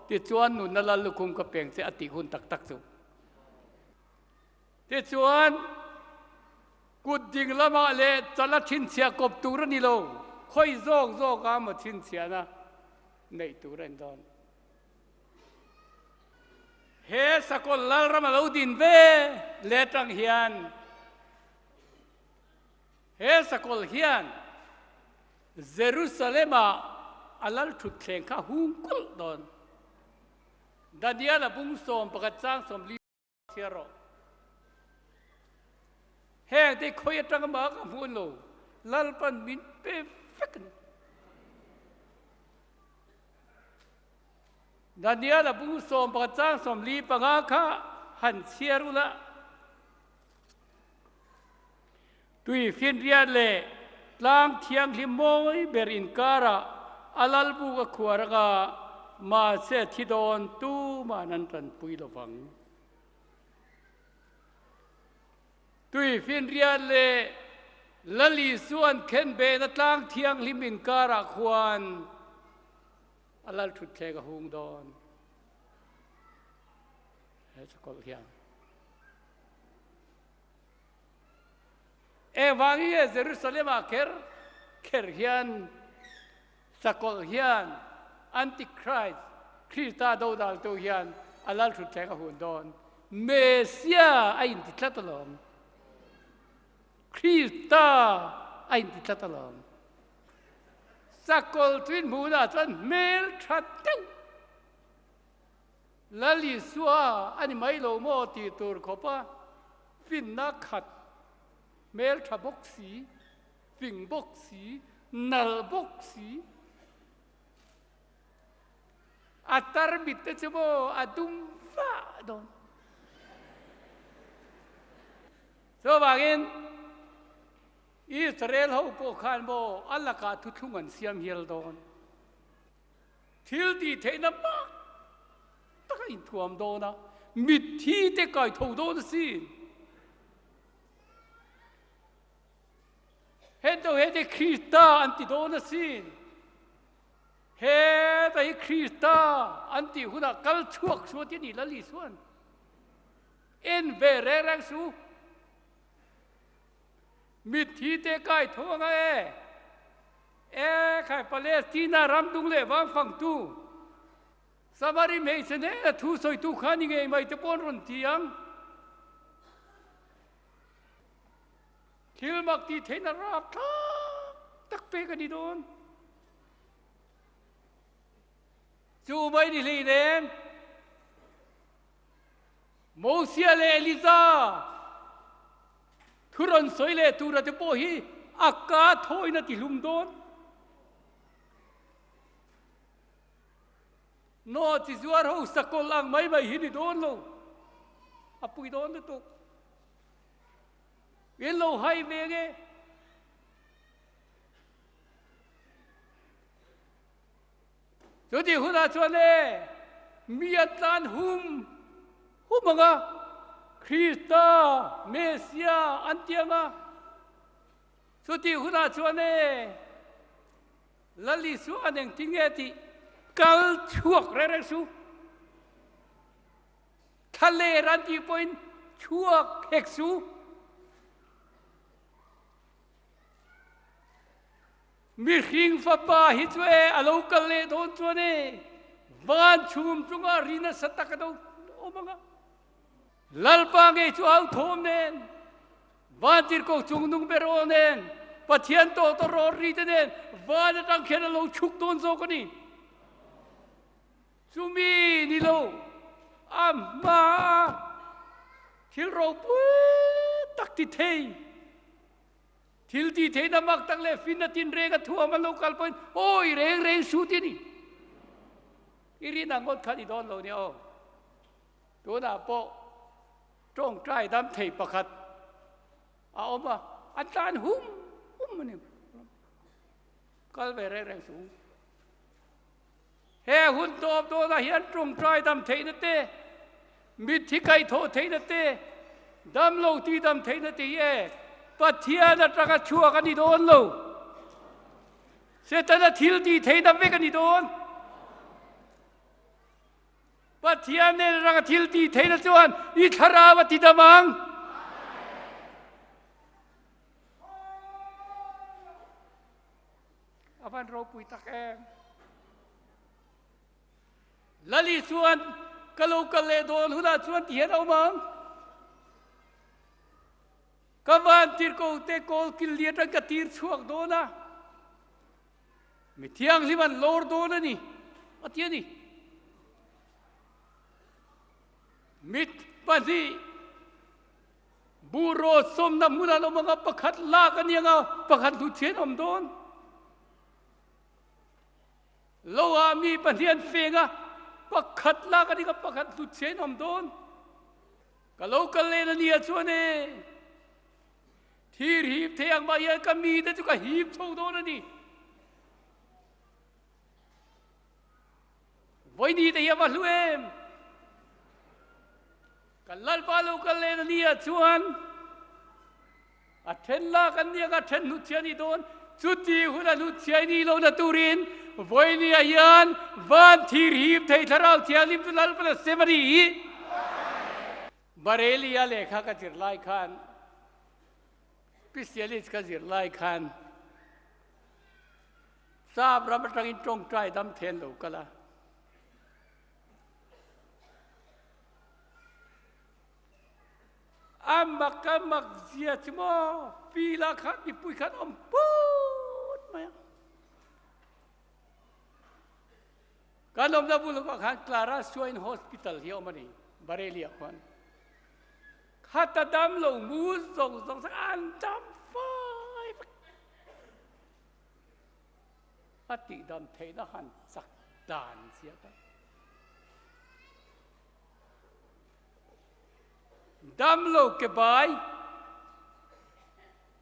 tichuan nunna lal lukhum ka peng che a tih hun tak tak chu. Tichuan Kut ding lamah leh chala chhinchhiah kawp tur a ni lo, khawi zawk zawk a maw chhinchhiahna neih tur a ni dawn. He Sakawlh Lalram a lo din ve leh atang hian he Sakawlh hian Jerusalem-ah a lal thutthleng kha hung kulh dawn. Daniel-a bung 11 chang 40. Chhiar rawh. Heng te khawi atanga mah ka hmuh lo, Lalpan min pe vek a ni. Daniel a bung 11 chang 45 kha han chhiar ula. Tui finriat leh tlang thianghlim mawi ber inkarah a lalbuk a khuar anga mahse thi dawn tuman an tanpui lovang. Tui finriat leh Lal Isua'n khenbehna tlang thianghlim inkarah khuan a lal thutthleng a hung dawn. He chakawlh hian. Engvangin nge Jerusalem-ah kher kher hian sakawlh hian Antichrist, Krista dodaltu hian a lal thutthleng a hun dawn? Messia a inti tlat alawm. Krista a inti tlat alawm. Sakawlh chu inhmuhnah chuan hmel tha deuh Lal Isua a ni mai lo maw tih tur khawpa finna khat, hmeltha bawk si, fing bawk si, nal bawk si, a tarmit te chu maw a dum vah dawn. Chuvangin Israel ho pawh khan maw a lakah thuthlung an siam hial dawn. Thil tih theihna mak tak a inthuam dawn a, mitthi te kai tho dawn asin. Hento he te Krista an ti dawn asin. Heta hi Krista an tih hunah kal chhuak suh ti a ni Lal Isuan. En ve reng reng suh. Mitthi te kai tho anga e. E khai Palestina ram dung leh vang fangtu Samari hmeichhe hnena thu sawitu kha ni ngei mai te pawh an rawn ti ang. Thil mak tih theihna rap thlak tak pek a ni dawn. Chu mai ni hlei nen Mosia leh Eliza Thu rawn sawi leh tura te pawh hi a ka thawiin a ti hlum dawn. Naw chi zuar ho sakawlh ang mai mai hi ni dawn lo. A pui dawn lutuk. In lo hai ve nge. Chuti hunah chuan e, mi a tlan hum hum ang a, Krista, Messia an ti ang a. Chuti hunah chuan e, Lal Isua'n engtin nge tih kal chhuak reng reng su. Thlaler an tih pawhin chhuak hek su. Mihring fapa hi chu e a lo kal leh dawn chuan e van chhum chunga ri nasa tak a lo awm ang a. Lalpa ngei chu au thawm nen, van tirhkoh chungnung ber aw nen, Pathian tawh tawh rawr ri te nen van atang khian a lo chhuk dawn zawk a ni. Chumi ni lo a hma a thil ropui tak ti thei. Thil tih theihna mak tak leh finna tinreng a thuam a lo kal pawhin awi reng reng su ti a ni. I rin ang ngawt kha ni dawn lo nia aw. Tunah pawh tawngtai dam thei pakhat a awm a, an tlan hum hum a ni. Kal ve reng reng suh. He hun tawp dawnah hian tawngtai dam theihna te, mitthi kaihthawh theihna te, damlo tih dam theihna te hi e Pathian atanga chhuak a ni dawn lo. Setana thil tih theihna vek a ni dawn. Pathian nen atanga thil tih theihna chuan i thlarau a ti dam ang. A van ropui tak em. Lali chuan ka lo kal leh dawn hunah chuan ti hian a awm ang. Ka van tirko te kawl kil li atang ka tir chhuak dawn a. Mi thianghlim an lawr dawn a ni, a ti a ni. Mit pahnih. Buh rawt sawmna hmun an awm anga pakhat lak a ni anga pakhat hnuchhian awm dawn. Lo ah mi pahnih an feng a, pakhat lak a ni anga pakhat hnuchhian awm dawn. Ka lo kal len a nia chuan e, thir hip thei ang mah hian ka mite chu ka hip chho dawn a ni. Vawiini te hi a va hlu em? Kan Lalpa lo kal len a nia chuan a then lak an nia ka then hnutchhia ni dawn. Chuti hun a hnutchhia ni lo na turin vawiini ah hian van thir hip thei thlarau thianghlim chu Lalpan a sem a ni hi. Barelia lehkha ka zir lai khan, Specialist ka zir lai khan, Sap ram atangin tawngtai dam then lo kal a. A mak a mak zia chu maw fila khan mipui khan awm put mai a. Kan awmna bul ah khan Clara Swine Hospital hi a awm a ni, Bareilly ah khuan. Khata dam lo mu zawng zawng sak an dam fai vek. A tihdam theihna han chak dan chiah a. Damlo ke bai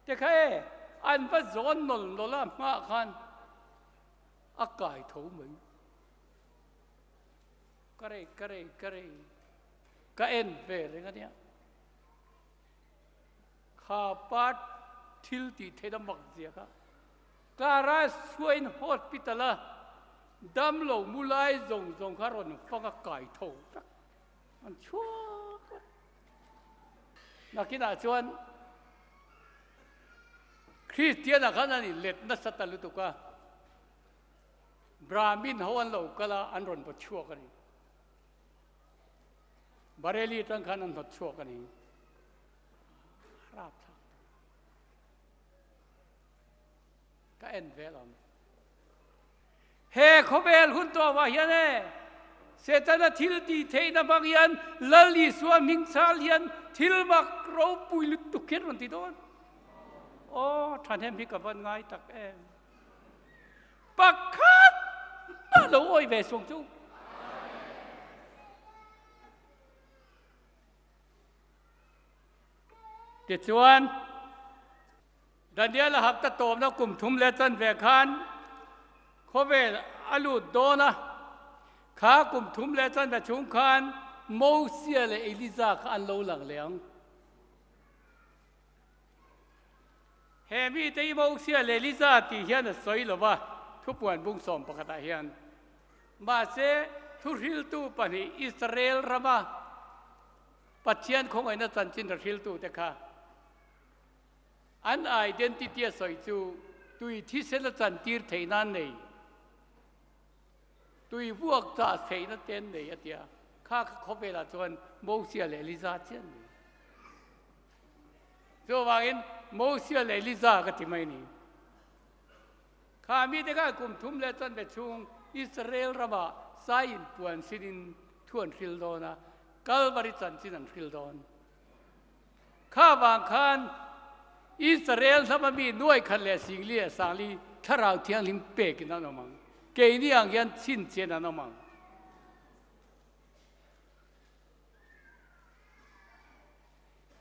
te kha e an va zawn nawl nawl a hmaah khan a kai tho mai. Ka rei ka rei ka rei ka en ve reng a nia. Kha part thil tih theihna mak zia kha Clara Swain Hospital a damlo mu lai zawng zawng kha rawn fang a kai tho vek an chhuak vek. Nakinah chuan Kristian ah khan an inlet nasa ta lutuk a, Brahmin ho an lo kal a an rawn va chhuak a ni. Bareilly atang khan an hnawt chhuak a ni. Rap thlak. Ka en vel awm. He khawvel hun tawpah hian e, Setana thil tih theihna hmang hian Lal Isua hming chal hian thil mak ropui lutuk hian rawn ti dawn. Aw, thahnem hi ka van ngai tak em. Pakhat mah lo awi ve suang chu. Tichuan, Daniel a hapta tawpna kum thum leh chanve khan khawvel a lut dawn a. Kha kum thum leh chanve chhung khan Mosia leh Elija kha an lo lang leh ang. He mite hi Mosia leh Elija tih hian a sawi lo va, thupuan bung sawm pakhatah hian. Mahse, thuhriltu pahnih Israel rama Pathian khawngaihna chanchin rahriltute kha an identity a sawi chu tui thisena chantir theihna an nei, tui vuak chah theihna te an nei a ti a. Kha kha khawvelah chuan Mosia leh Eliza chiah an nei. Chuvangin Mosia leh Eliza ka ti mai a ni. Kha mite kha kum thum leh chanve chhung Israel ramah sai inpuan sinin thu an hril dawn a, Kalvari chanchin an hril dawn. Kha vang khan Israel hlama mi nuai khat leh singli leh sangli thlarau thianghlim pekin an awm ang. Keini ang hian chhinchhian an awm ang.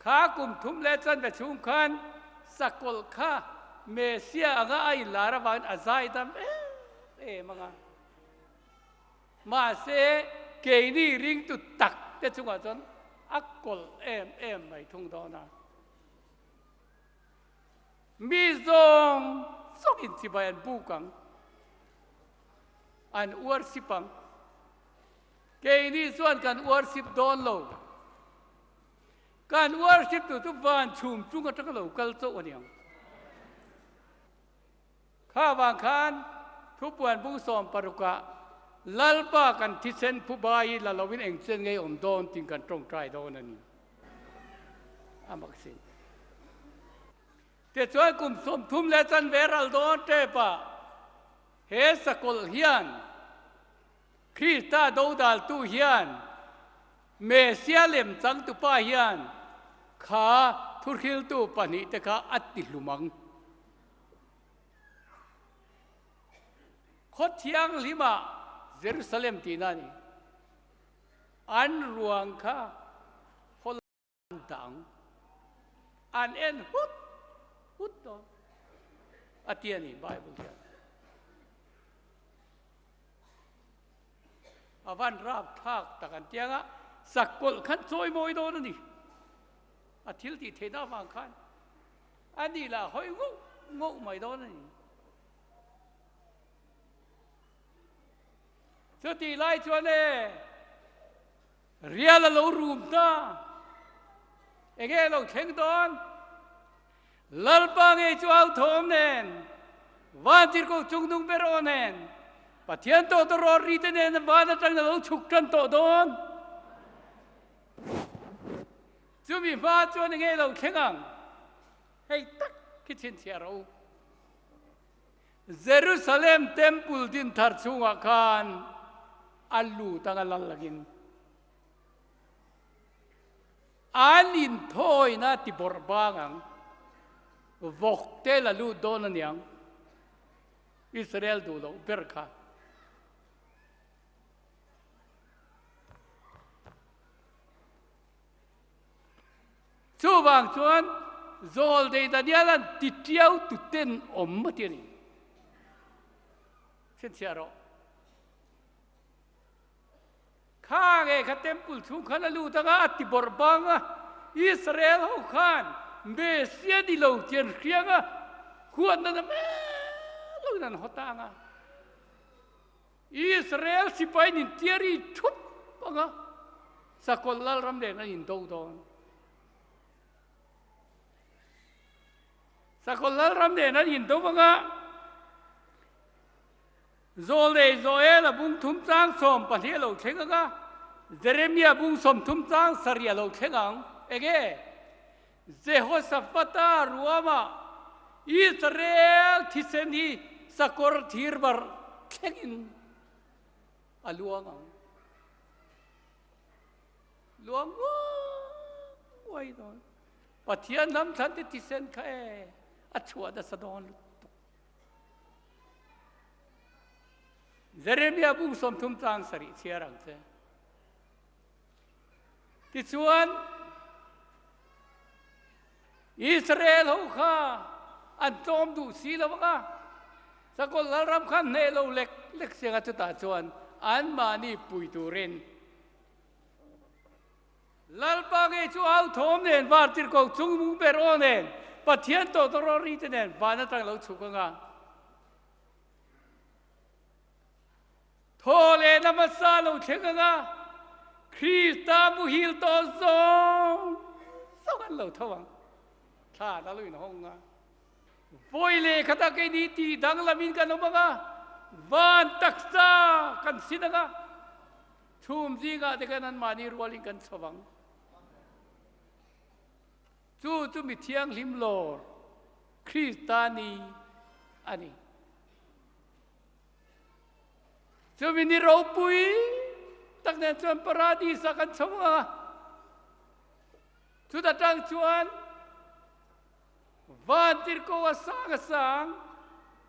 Kha kum thum leh chanve chhung khan sakawlh kha Messia anga a inlar avangin a zai dam em em ang a. Mahse, keini ringtu tak te chungah chuan a kawlh em em mai thung dawn a. Mi zawng zawng inchibai an buk ang, an worship ang. Keini chuan kan worship dawn lo. Kan worship tur chu van chhum chung atanga lo kal chauh a ni ang. Kha vang khan thupuan bung sawm parukah Lalpa kan thisen phuba hi la loin eng chen ngei awm dawn tiin kan tawngtai dawn a ni. A mak sin. Tichuan kum 30 leh chanve ral dawn tepah he sakawlh hian Krista dodaltu hian Messia lem changtupa hian. Kha thuhriltu pahnihte kha a ti hlum ang. Khaw thianghlimah Jerusalem tihna a ni. An ruang kha khaw an dah ang. An en hut hut dawn a ti a ni Bible hian. A van rap thlak tak an tiang a, sakawlh khan chawi mawi dawn a ni. A thil tih theihna avang khan a ni lah hawi ngauh ngauh mai dawn a ni. Chutih lai chuan e, rial a lo rum ta. Enge a lo thleng dawn? Lalpa ngei chu au thawm nen, vantirhkoh chungnung ber aw nen, Pathian tawtawrawt ri te nen van atangin a lo chhuk tan tawh dawn. Chumi hma chuan enge lo thleng ang? Hei tak khi chhinchhiah rawh u. Jerusalem Temple din thar chhungah khan a lut anga lal angin An inthawina ti bawrh bang ang, vawk te la lut dawn a niang, Israel duh loh ber kha. Chuvang chuan Zawldei Daniela'n ti tiau tu ten awm a ti a ni. Chhinchhiah rawh. Kha nge kha temple chhung khan a lut anga a ti bawrh bang a, Israel ho khan Messiah ni lo chian hriang a, huatna na mel lo in an haw ta anga, Israel sipai in intiari thup anga, sakawlh lalram nen an indo dawn. Sakawlh lalram nen an indo anga, Zawlei Joel-a bung thum chang 12 a lo thleng ang a, Jeremia bung 30 chang 7 a lo thleng ang. Enge? Jehoshaphat-a ruamah Israel thisen hi sakawr thir bar thlengin a luang ang. Luang nguai nguai dawn. Pathian hnam thlan te thisen kha e a chhuah nasa dawn lutuk. Jeremia bung 30 chang 7 chhiar ang che. Tichuan, Israel ho kha an tlawm duh si lo ang a, sakawlh lalram kha hneh lo lek lek siang a chutah chuan anmahni pui turin Lalpa ngei chu au thawm nen, vartirhkoh chungmung ber aw nen, Pathian tawtawraw ri te nen van atang lo chhuk anga. Thaw leh na hmasa lo thleng anga, Krista muhil tawh zawng zawng an lo tho ang. Thla na lo inhawng a. Vawi leh khatah keini tih danglamin kan awm anga, van taksa kan sin anga. Chhum zingah te khan anmahni rualin kan chho ang. Chu chu mi thianghlim lawr Krista ni a ni. Chumi ni ropui tak nen chuan paradis-ah kan chho ang a. Chuta tang chuan Vantirhkoh a sang a sang,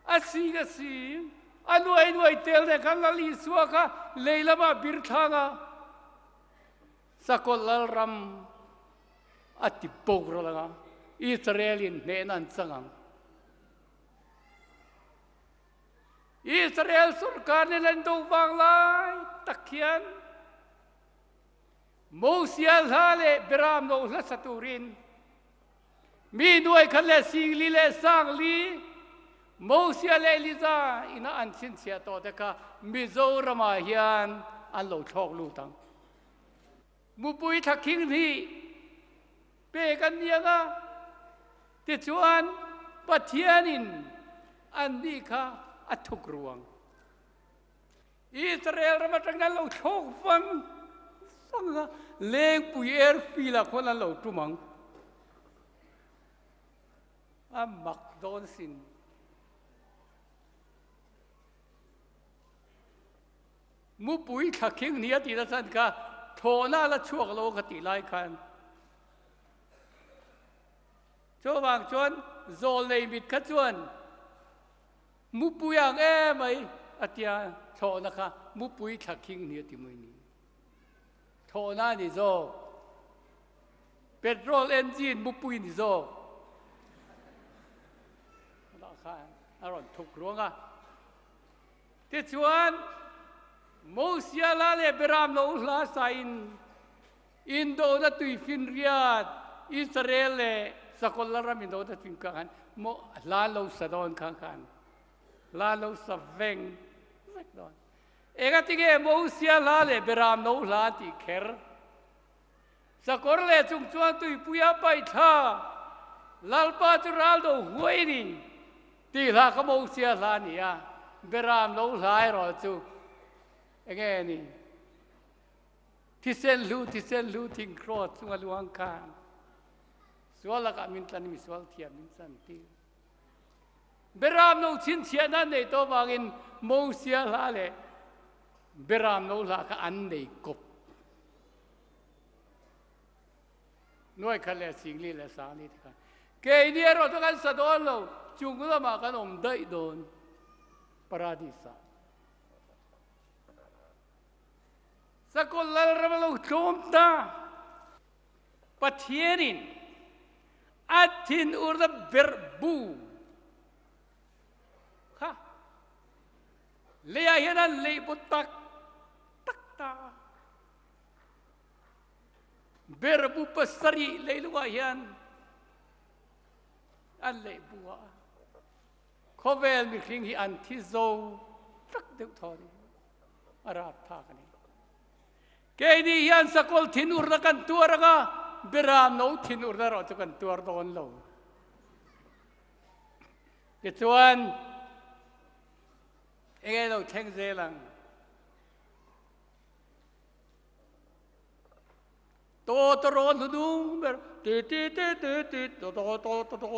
a sing a sing, a nuai nuai tel nen khan Lal Isua kha lei lamah bir thlang a, sakawlh lalram a ti bawk rawlh ang a, Israel-in hnehna an chang ang. Israel sorkar nen an do vang lai tak hian Mosia hla leh Beram lo hla sa turin Mi nuai khat leh 40 leh 30 Mosia leh Eliza ina an chhinchhiah tawh te kha Mizoramah hian an lo thlawk lut ang. Mupui thla khing hnih pek an ni ang a, tichuan Pathianin anni kha a thuk ru ang. Israel ram atangin an lo thlawk vang vang a, Lengpui airfield ah khuan an lo tum ang. A mak dawn sin. Mupui thla khing ni a tih na chan kha thlawhna la chhuak lo ka tih lai khan. Chuvang chuan zawlnei mit kha chuan mupui ang emai a tia thlawhna kha mupui thla khing ni a ti mai ni. Thlawhna a ni zawk. Petrol engine mupui ni zawk. Lah khan a rawn thuk ruang a. Tichuan Mosia la leh Beram lo hla sain Indona tuifinriat Israel leh Sakawlh Lalram indona tui kha khan maw hla lo sa dawn kha khan hla lo sa veng vek dawn. Engatinge Mosia hla leh Beram no hla an tih kher? Sakawr leh chung chuan tuipuia paihthla Lalpa chu ral do huai a ni tih hla kha Mosia hla a ni a, Beram no hla erawh chu enge a ni? Thisen hlu, thisen hlu thingkraw chunga luang khan sual lakah min tlan i misual thiam min chantir. Beram no chhinchhiahna an neih tawh avangin Mosia hla leh Beram no hla kha an nei kawp. Nuai khat leh singli leh sangli te khan keini erawh chu kan sa dawn lo, chung lamah kan awm daih dawn Paradis-ah. Sakawlh Lalram a lo tlawm ta. Pathianin a thinurna berh bu kha leiah hian an leih baw tak tak ta a. Berh bu pasarih leilungah hian an leih bu a. Khawvel mihring hi an thi zo tak deuh thaw a ni. A rap thlak a ni. Keini hian sakawlh thinurna kan tuar ang a, Beram no thinurna erawh chu kan tuar dawn lo. Tichuan, enge lo thleng zel ang? Tawtawrawn hnu dung ber ti ti ti ti ti to to to to to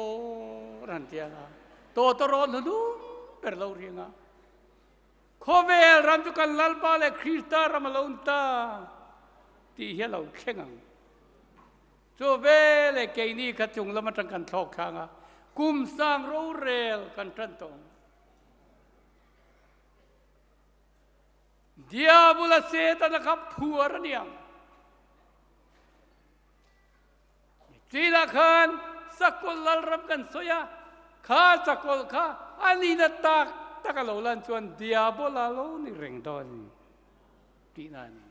ran ti ang a. Tawtawrawn hnu dung ber lo ring a. Khawvel ram chu kan Lalpa leh Krista ram a lo ni ta tih hi a lo thleng ang. Chu veleh keini kha chung lam atang kan thlawk thlang a, kum sang rorel kan tan tawh ang. Diabula Setana kha phuar a ni ang. Chinah khan sakawlh lalram kan sawi a, kha sakawlh kha a nihna tak tak a lo lan chuan diabola lo ni reng dawn a ni tihna a ni.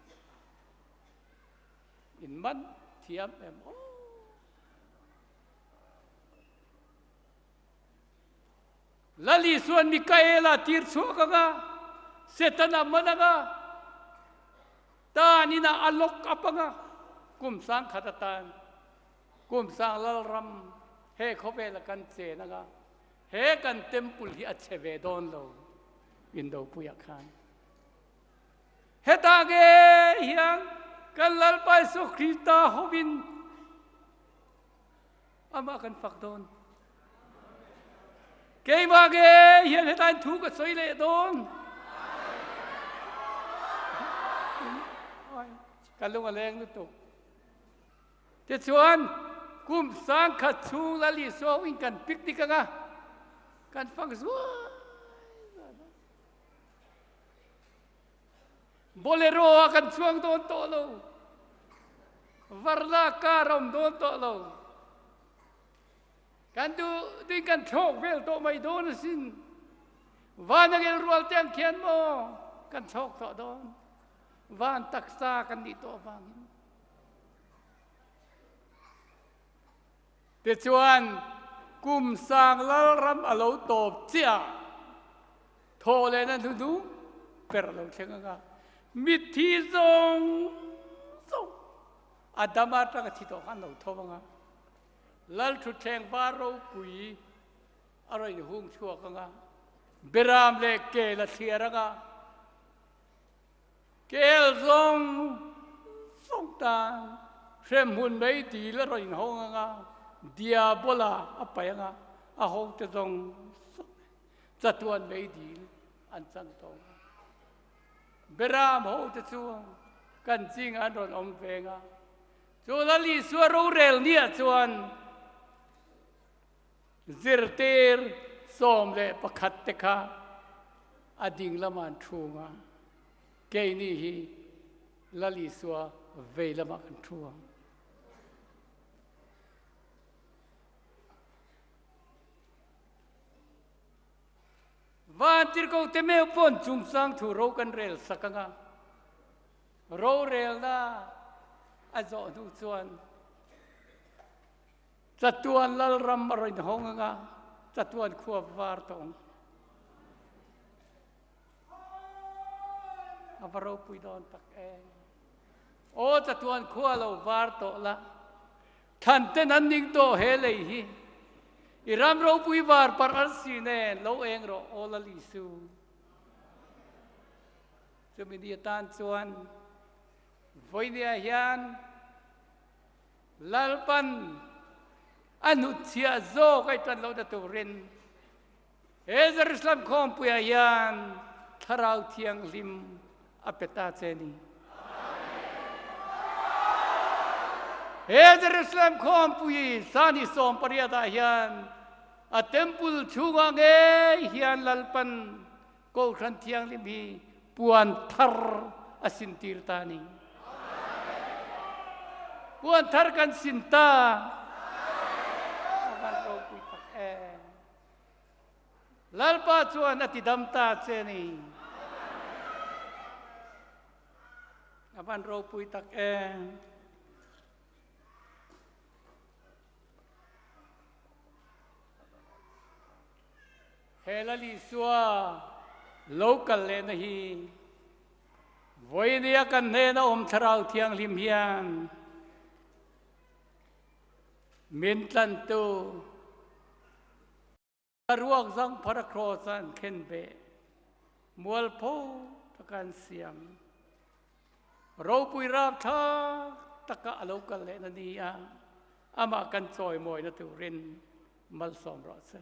In man thiam em aw. Lal Isuan Mikaela tir chhuak ang a, Setana man ang a, Tan inah a lock up ang a, kum sang khat atan kum sang Lalram he khawvela kan chen ang a, he kan temple hi a chhe ve dawn lo Indopuiah khan. Heta nge hian kan Lalpa Isua Krista hovin amah kan fak dawn. Keimah nge hian hetain thu ka sawi leh dawn. Ka lung a leng lutuk. Tichuan kum sangkhat chhung Lal Isua in kan picnic anga kan fak zuai zuai a. Bolero ah kan chuang dawn tawh lo. Varna car a awm dawn tawh lo. Kan duh ding kan thlawk vel tawh mai dawn asin. Vanangel rual te ang khian maw kan thlawk tawh dawn. Van taksa kan nih tawh avangin. Tichuan kum sang Lalram a lo tawp chiah. Thaw lehna hnuhnung ber a lo thleng ang a, mitthi zawng zawng Adama atanga thi tawh kha an lo tho ang a, Lal thutthleng var ropui a rawn inhung chhuak ang a, Beram leh kel a thliar ang a, kel zawng zawng tan hremhmun mei dil a rawn inhawng ang a, Diabola a paih ang a, a hote zawng zawng Chatuan meidil an chan tawh a. Beram hote chu kan ching an rawn awm veng a. Chu Lal Isua rorel niah chuan. Zirtir 11 te kha a ding lamah an thu ang a, keini hi Lal Isua vei lamah kan thu ang. Vantirhkoh te meuh pawn chungchang thu ro kan rel sak ang a, rorelna a zawh hnu chuan Chatuan Lalram a rawn hawng anga chatuan khua var tawh ang. A va ropui dawn tak e. Aw chatuan khua lo var tawh la, thlan ten an ning tawh he lei hi. I ram ropui var parh arsi nen lo eng rawh aw Lal Isu. Chumi ni atan chuan vawinia hian Lalpan a hnutchhiah zawk a i ṭan lohna turin he Jerusalem khawmpuiah hian Thlarau Thianghlim a pe ta che ni. He Jerusalem khawmpui sani 18 ah hian a temple chhungah ngei hian Lalpan Kohhran Thianghlim hi puan thar a sintir ta ni. Puan thar kan sin ta. A van ropui tak em. Lalpa chuan a tidam ta che ni. A van ropui tak em. He Lal Isua lo kal lehna hi vawinia kan hnena awm Thlarau Thianghlim hian min tlantu a ruak zang phar a cross ah an khen beh mualpho taka an siam ropui rapthlak taka a lo kal lehna ni a amah kan chawimawina turin malsawm rawh se.